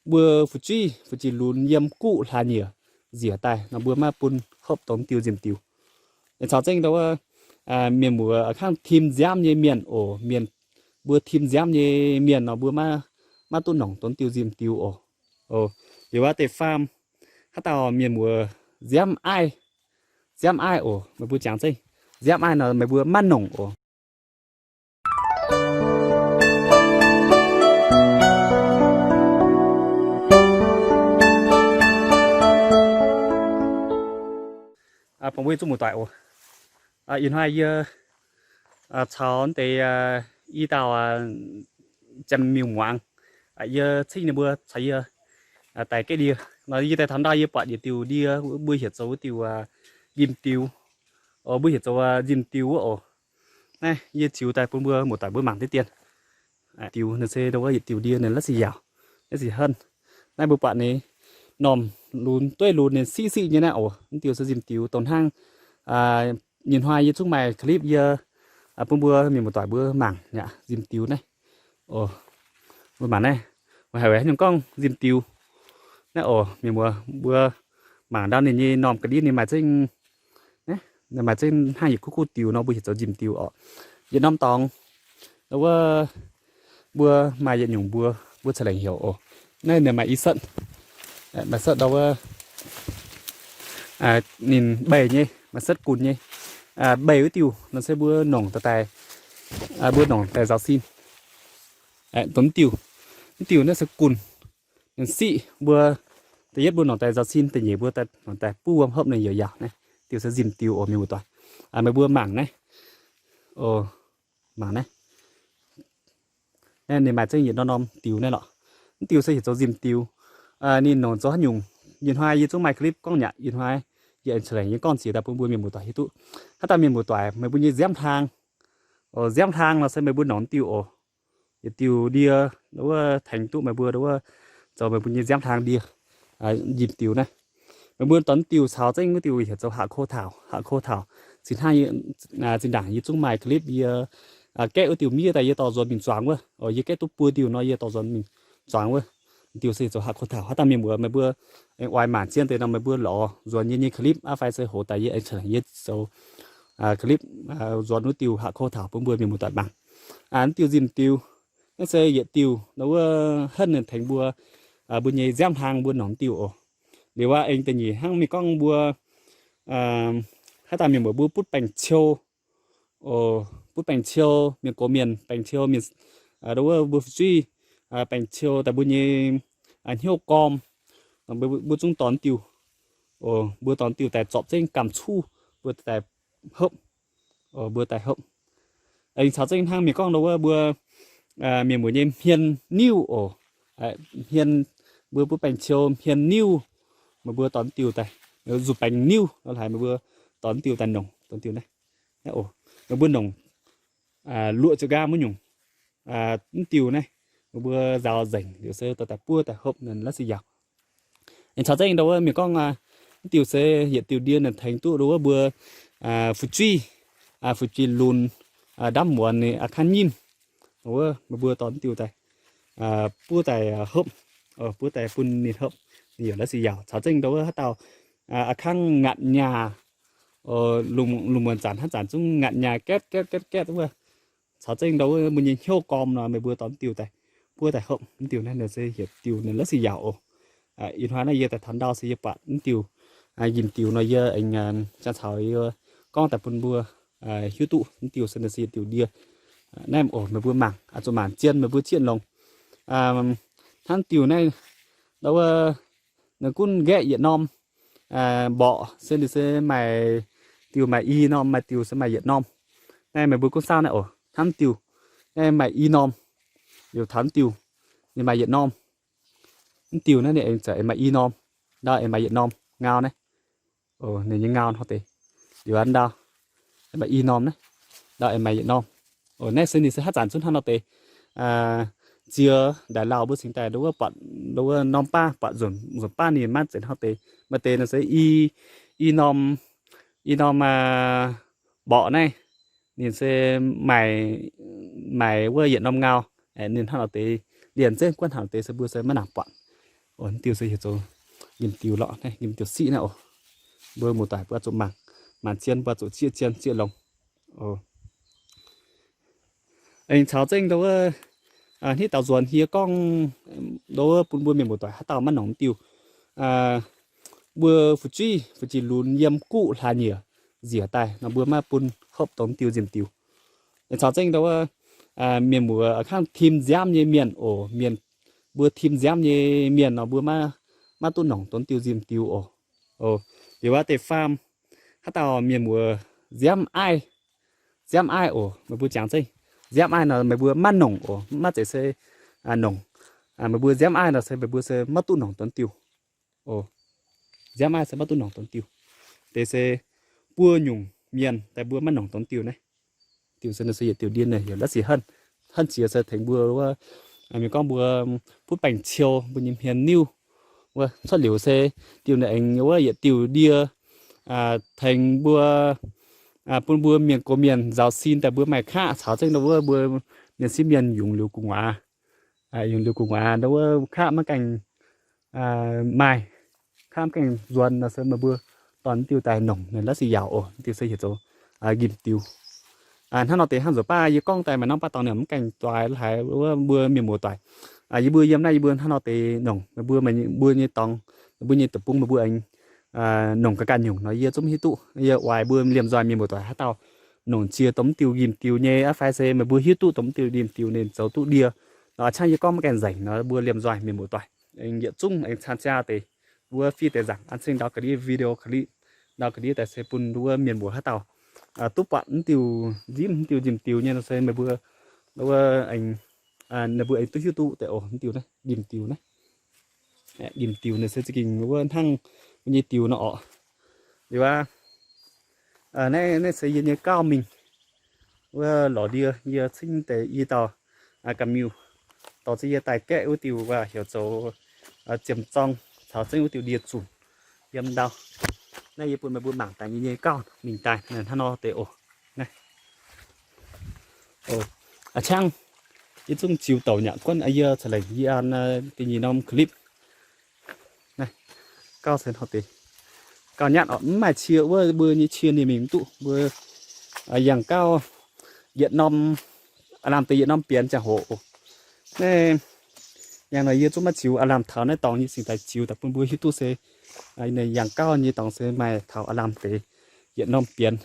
mbuo fu'jueiv, fu'jueiv lunx yiem guqv hlaax nyieqc nziec daaih nor, mbuo maiv bun hopv dongh diuh nzimc diuh. Caux zengv ndau wuov mienh muoz a'kangv tim nziaamv nyei mienh oc, mienh, mbuo tim nziaamv nyei mienh nor, mbuo maiv duqv nongc dongh diuh nzimc diuh oc. Liuz wuov deix faam, haaix dauh mienh muoz nziaamv aiv, nziaamv aiv oc, meih mbuo jangx zengv, nziaamv aiv nor meih mbuo maiv nongc oc. Bangc mbuo zuqc muoz-doic oc. Ih hnoi yie caux deix i dauh Janx-Miuh muangx, yie cingv ninh mbuo caux yie daic gaeqv ndie. Nor yie daaih taux ndau yie buatc yietc diuh ndie, mbuo heuc zoux wuov diuh nzimc diuh. Mbuo heuc zoux nzimc diuh wuov oc. Naaiv yie ziux daaih bun mbuo muoz-doic mbuo mangc diqv dien. Diuh naaiv se ndau wuov yietc diuh ndie naaiv la'sic yaauc, la'sic henv. Naaiv mbuo buatc ninh normh lunx, dueiv lunx ninh siqv siqv nyei naaiv oc. Mv diuh se nzimc diuh dongh hnangv nyei hnoi yie zungv maaih clip yie bun mbuo mienh muoz-doic mbuo mangc aqv, nzimc diuh naaiv. Mbuo mangc naaiv, mbuo haiz weic haaix nyungc gorngv nzimc diuh naaiv oc. Mienh muoz mbuo mangc ndau ninh nyei normh ga'ndiev ninh maaih zengv, maaih zengv hnangv yietc kuv kuv diuh nor, mbuo heuc zoux nzimc diuh oc. Yietc norm dorngx, ndau wuov mbuo maaih yietc nyungc mbuo, mbuo ca'lengc heuc oc. Naaiv ninh maaih i setv, maaih setv ndau wuov ninh mbeih nyei, maaih setv gunx nyei. Mbeih wuov diuh nor se mbuo nongc daaih, mbuo nongc daaih nzaaux sin. Dongh diuh, mv diuh naaiv se gunx, ninh siqv. Mbuo da'yietv mbuo nongc daaih nzaaux sin, da'nyeic mbuo nongc daaih buov wuom hopv ninh yaac yaauc naaiv. Diuh se nzimc diuh oc mienh muoz-doic. Meih mbuo mangc naaiv, mangc naaiv. Naaiv ninh maaih zengv yietc norm norm diuh naaiv lorqc. Mv diuh se heuc zoux nzimc diuh. Ninh nongc zoux haaix nyungc, ih hnoi yie zungv maaih clip gorngv nyei aqv. Ih hnoi yie aengx ca'lengc yie gorngv ziex daaih bun mbuo mienh muoz-doic hiuv duqv. Haaix dauh mienh muoz-doic meih mbuo nyei nziaamv hlang, nziaamv hlang nor se meih mbuo nongc diuh oc. Yietc diuh ndie, ndau wuov tengx duqv meih mbuo ndau wuov zoux meih mbuo nyei nziaamv hlang ndie. Nzimc diuh naaiv, meih mbuo dorh diuh caux zengv wuov diuh heuc zoux haav ko taux, haav ko taux. Zinh hnangv zinh ndaangc yie zungv maaih clip yie gaeqv wuov diuh miev daaih yie dorh nzuonx mingh zuangx wuov. Yie gaeqv duqv buo diuh nor yie dorh nzuonx mingh zuangx wuov. Diuh se heuc zoux haav ko taux. Haaix dauh mienh muoz meih mbuo aengx oix mangc zien deix nor meih mbuo lorz nzuonx yie nyei clip aqv fai se hoz daaih yie aengx ca'lengc yie zoux clip nzuonx wuov diuh haav ko taux bun mbuo mienh muoz-doic mangc. Diuh nzimc diuh, naaiv se yietc diuh ndau wuov henv ninh tengx mbuo, mbuo nyei nziaamv hlang mbuo nongc diuh oc. Liuz aqv aengx da'nyeic hnangv mingh gorngv mbuo haaix dauh mienh muoz mbuo butv baengc ciou, butv baengc ciou, mienh gox mienh baengc ciou, mienh ndau wuov mbuo fu'jueiv baengc ciou daaih mbuo nyei hnyouv gorm, mbuo zungv dorh diuh, mbuo dorh diuh daaih zorpc zengv gamh cuv, mbuo daaih hopv, mbuo daaih hopv. Aengx caux zengv hnangv mienh gorngv ndau wuov mbuo mienh muoz nyei hmien niuv oc. Hmien, mbuo butv baengc ciou hmien niuv, meih mbuo dorh diuh daaih, nzuqc baengc niuv nor haiz meih mbuo dorh diuh daaih nongc, dorh diuh naaiv. Meih mbuo nongc luoqc ziepc nqaam wuov nyungc, mv diuh naaiv, meih mbuo nzaaux nzengc liuz se dorh daaih buov daaih hopv naaiv la'sic yaauc. Aengx caux zengv ndau wuov mienh gorngv mv diuh se yietc diuh ndie naaic tengx duqv ndau wuov mbuo fu'jueiv, fu'jueiv lunx, ndamv muonz ninh a'kangv nyimv. Wuov meih mbuo dorh mv diuh daaih buov daaih hopv, buov daaih bun ninh hopv, ninh yaac la'sic yaauc. Caux zengv ndau wuov haaix dauh a'kangv ngaatc nyaah, lungh muonz zanc hnangv zanc zungv ngaatc nyaah gaetv gaetv gaetv gaetv wuov. Caux zengv ndau wuov mbuo nyei hnyouv gorm nor meih mbuo dorh mv diuh daaih buov daaih hopv. Mv diuh naaiv se hietc diuh ninh la'sic yaauc oc. Ih hnoi naaiv yie daaih taux ndau se yie buatc mv diuh, njimv diuh nor yie aengx jangx caux yie gorngv daaih bun mbuo hiuv duqv mv diuh se ninh se yietc diuh ndie. Naaiv oc meih mbuo mangc, zuqc mangc zien meih mbuo zieqv longx. Hnangv diuh naaiv, ndau wuov ninh gunv nqaeqv yietc norm mborqc se ninh se maaih diuh maaih i norm, maaih diuh se maaih yietc norm. Naaiv meih mbuo gunv saauv naaiv oc, hnangv diuh naaiv maaih i norm, liuz taux diuh ninh maaih yietc norm. Mv diuh naaiv ninh aengx maaih i norm, ndau aengx maaih yietc norm ngau naaiv. Ninh nyei ngau hnangv deix, liuz ndau maaih i norm naaiv, ndau aengx maaih yietc norm. Naaiv se ninh se haaix zanc zungv hnangv nor deix. Ziex ndaaic lauh mbuo cingx daaih ndau wuov buatc, ndau wuov norm baav buatc nzunc baav ninh maiv zeiz hnangv deix. Maaih deix nor se i, i norm, i norm mborqc naaiv, ninh se maaih, maaih wuov yietc norm ngau. Ninh hnangv nor deix, lienh zengv guanh hnangv nor deix se mbuo se maiv nangc buatc. Oc, diuh se heuc zoux njimv diuh lorqc, naaiv njimv diuh siqv naaiv oc. Mbuo muoz-doic mbuo zuqc mangc, mangc zien mbuo zuqc zieqv zien zieqv longx. Oc, aengx caux zengv ndo wuov, hnangv dauh nzuonx yie gorngv, ndo wuov bun mbuo mienh muoz-doic haaix dauh maiv nongc diuh, mbuo fu'jueiv fu'jueiv lunx yiem guv hlaax nyieqc nziec daaih nor mbuo maiv bun hopv dongh diuh njimv diuh. Aengx caux zengv ndo wuov, mienh muoz hnangv tim nziaamv nyei mienh oc, mienh, mbuo tim nziaamv nyei mienh nor mbuo maiv duqv nongc dongh diuh njimv diuh oc. Oc, liuz wuov deix faam, haaix dauh mienh muoz nziaamv aiv, nziaamv aiv oc, meih mbuo jangx zengv. Nziaamv aiv nor meih mbuo maiv nongc oc, maiv zeiz se nongc. Meih mbuo nziaamv aiv nor se meih mbuo se maiv duqv nongc dongh diuh. Oc, nziaamv aiv se maiv duqv nongc dongh diuh. Deix se buo nyungc mienh daaih mbuo maiv nongc dongh diuh naaiv. Diuh se nor se yietc diuh ndie naaic heuc la'sic hanv, hanv jiex se tengx mbuo wuov, mienh gorngv mbuo butv baengc ciou mbuo nyei hmien niuv. Wuov cuotv liuz se diuh naaiv aengx wuov yietc diuh ndie tengx mbuo, bun mbuo mienh gox mienh nzaaux sin daaih mbuo maaih qaqv caux zengv ndo wuov mbuo mienh sieqv mienh yungz liuz gu'nguaaz, yungz liuz gu'nguaaz ndo wuov qaqv maiv gaengh maaih, qaqv maiv gaengh nzuonx nor se meih mbuo dorh diuh daaih nongc naaic la'sic yaauc oc. Diuh se heuc zoux njimv diuh. Hnangv nor deix hnangv nzunc baav yie gorngv daaih maaih norm baav dorngx ninh mv gaengh doix haaix wuov mbuo mienh muoz-doic. Yie mbuo yiem naaiv yie mbuo hnangv nor deix nongc, meih mbuo, mbuo nyei dorngx, mbuo nyei deic-bung meih mbuo aengx nongc ga'ganh nyungc nor yie zungv hiuv duqv. Yie oix mbuo liemh nzoih mienh muoz-doic haaix dauh nongc jiex dongh mv diuh njimv diuh nyei aqv fai se meih mbuo hiuv duqv dongh mv diuh njimv diuh ninh zoux duqv ndie nor, a'ciangv yie gorngv maiv gaengh nzengc nor mbuo liemh nzoih mienh muoz-doic aengx yietc zungv aengx caan jaa deix mbuo fiev deix nzaangc an cing ndau ga'ndiev video clip, ndau ga'ndiev daaih se bun wuov mienh muoz haaix dauh duqv buatc mv diuh nzimv, mv diuh njimv diuh nyei nor se meih mbuo, wuov aengx, ninh mbuo aengx duqv hiuv duqv deix oc. Mv diuh naaiv njimv diuh naaiv, njimv diuh naaiv se za'gengh wuov hnangv mbuo nyei diuh nor orqc. Liuz aqv, naaiv, naaiv se yie nyei gauh mingh wuov lorz ndie, yie cingv deix i dauh ga'miuh dorh ziex yie daaih gaeqv wuov diuh heuc zoux ziemx zorng caux zengv wuov diuh ndie zunc yiem ndau. Naaiv yie bun meih mbuo mangc daaih yie nyei gauh mingh daaih hnangv nor deix oc. Naaiv, a'ciangv yie zungv ziux douc nyanc guonv yie ca'lengc yie an da'nyeic norm clip. Naaiv, gauh se hnangv deix, gauh nyatv orqc, mv maaih cie wuov mbuo nyei cie ninh mingh mv duqv mbuo yangh gauh yietc norm, aav lamh deix yietc norm bienx ziangh hoc. Naaiv, yangh nor yie zungv maiv ziux, aav lamh taux naaiv dorngx yie cingx daaih ziux daaih bun mbuo hiuv duqv se yangh gauh nyei dorngx se maaih taux aav lamh deix yietc norm bienx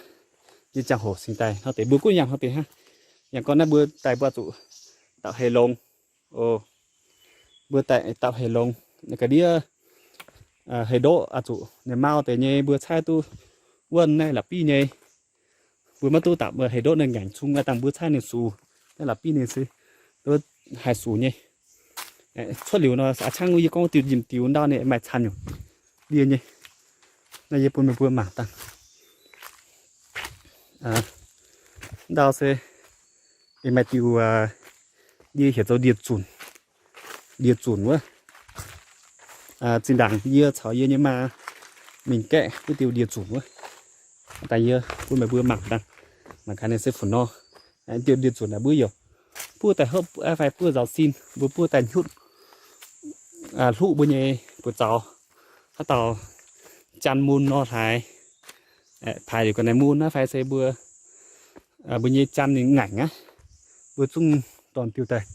nyei ziangh hoc cingx daaih hnangv deix mbuo gunv yangh hnangv deix hnangv. Yangh gorngv naaiv mbuo daaih mbuo zuqc dapc hei longx. Mbuo daaih dapc hei longx, ga'ndiev hei ndoqv aqv zuqc ninh mau deix nyei mbuo caaiv duqv wuonh naaiv la'bieiv nyei. Mbuo maiv duqv dapc hei ndoqv naaiv ngaengc cung aqv dangh mbuo caaiv ninh sux naaiv la'bieiv nyei se haih sux nyei. Cuotv liuz nor a'ciangv yie gorngv diuh njimv diuh ndau ninh maaih caan nyungc ndie nyei. Naaiv yie bun meih mbuo mangc dangh. Ndau se maaih diuh ndie heuc zoux ndie zunc, ndie zunc wuov. Zinh ndaangc yie caux yie nyei maa mingh gaeqv wuov diuh ndie zunc wuov. Daaih yie bun meih mbuo mangc dangh, mangc gaax ninh se fu nor. Diuh ndie zunc naaiv mbuo yaac buov daaih hopv fai buov nzaaux sin, mbuo buov daaih hnyutv hluqv mbuo nyei buoz-zaux. Haaix dauh janx mun nor hlaaix, paaix liuz ga'naaiv mun naaiv fai se mbuo, mbuo nyei janx ninh ngaengc aqv, mbuo zungv dorh diuh daaih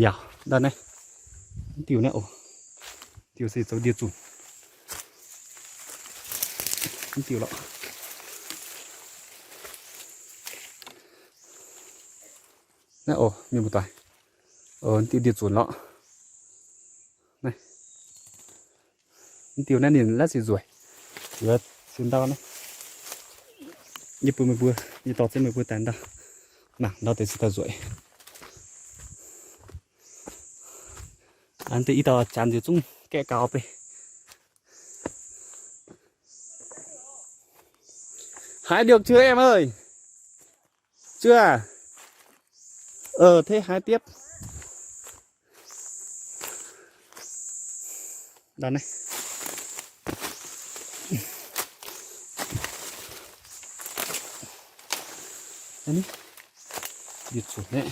yaac ndau naaiv. Diuh naaiv oc, diuh se zoux ndie zunc. Diuh lorqc. Naaiv oc, mienh muoz-doic, diuh ndie zunc lorqc. Naaiv, diuh naaiv ninh la'sic nzueic, yie siou ndau naaiv. Yie bun meih mbuo, yie dorh zengv meih mbuo daaih ndau, mangc ndau deix se daaih nzueic. Deix i dauh janx nziex zungv gaeqv gaux beiv. Hái được chưa em ơi? Chưa à? Ờ, thế hái tiếp. Đằng này. Đây này. Đi chuột này.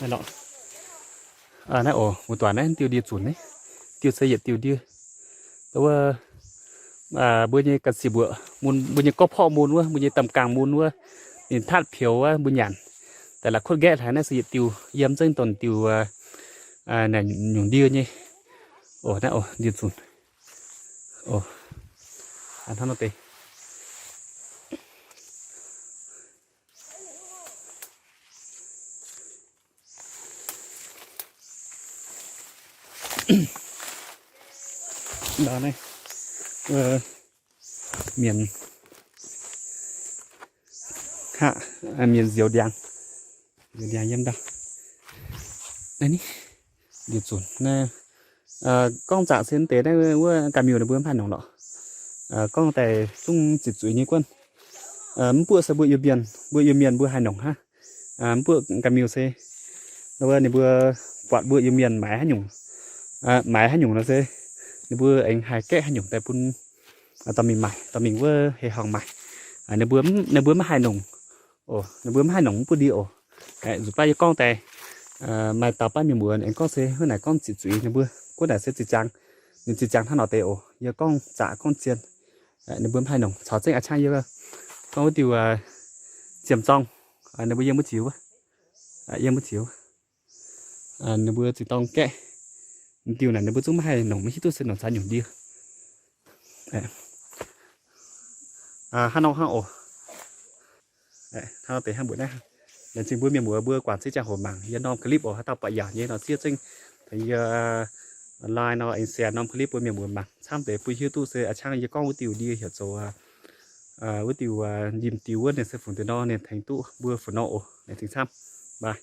Đây lọ. Naaiv oc, muoz-doic, naaiv diuh ndie-zunc naaiv. Diuh se yietc diuh ndie. Wuov, mbuo nyei ga'sie mbuoqc mun, mbuo nyei gorqv-porqv mun wuov, mbuo nyei damh gaangh mun wuov, ninh tatv peux wuov mbuo nyanc. Daaih la'kuotv nqaeqv hlaax naaiv se yietc diuh, yiem zengv donx diuh naaic nyungc ndie nyei. Oc, naaiv oc, ndie-zunc. Oc, hnangv nor deix. Nor naaiv, mienh, mienh nzioux ndiangx, nzioux ndiangx yiem ndau. Naaiv ni, ndie-zunc naaiv, gorngv zaqc se deix naaiv wuov ga'miuh ninh mbuo mv haih nongc lorqc. Gorngv daaih zungv ziqc zuiz nyei guonv. Mv buoqv se mbuo Iu-Mienh, mbuo Iu-Mienh mbuo haih nongc hnangv. Mv buoqv ga'miuh se, wuov ninh mbuo buatc mbuo Iu-Mienh maaiz haaix nyungc, maaiz haaix nyungc nor se, ninh mbuo aengx haih gaeqv haaix nyungc daaih bun dorh mingh maaic, dorh mingh wuov heh horngh maaic. Ninh mbuo, ninh mbuo mv haih nongc. Oc, ninh mbuo mv haih nongc mv buoqv ndie oc. Nzuqc baav yie gorngv daaih, maaih dauh baav mienh muoz aengx gorngv se wuov naaic gorngv ziqc zuiz ninh mbuo, guov naaic se ziqc ziangx, ninh ziqc ziangx hnangv nor deix oc. Yie gorngv zaqc gorngv zien, ninh mbuo mv haih nongc. Caux zengv a'ciangv yie gorngv wuov diuh ziemx zorng, ninh mbuo yiem wuov ziux, yiem wuov ziux. Ninh mbuo zinh dorng gaeqv diuh naaic ninh mbuo zungv maiv haih nongc, maiv hiuv duqv se nongc caux nyungc ndie. Hnangv nor hnangv oc. Hnangv nor deix hnangv mbuoqc naaiv. Laengz zingh mbuo mienh muoz mbuo guangc ziex ziangh hoc mangc yie norm clip oc. Haaix dauh buatc yaac nyei nor siev zengv taux yie line nor aengx share norm clip bun mienh muoz mangc camv deix bun hiuv duqv se a'ciangv yie gorngv wuov diuh ndie heuc zoux wuov diuh njimv diuh wuov ninh se fungc deix nor ninh tengx duqv mbuo fungc nor oc. Laengz zingh camv. Bye.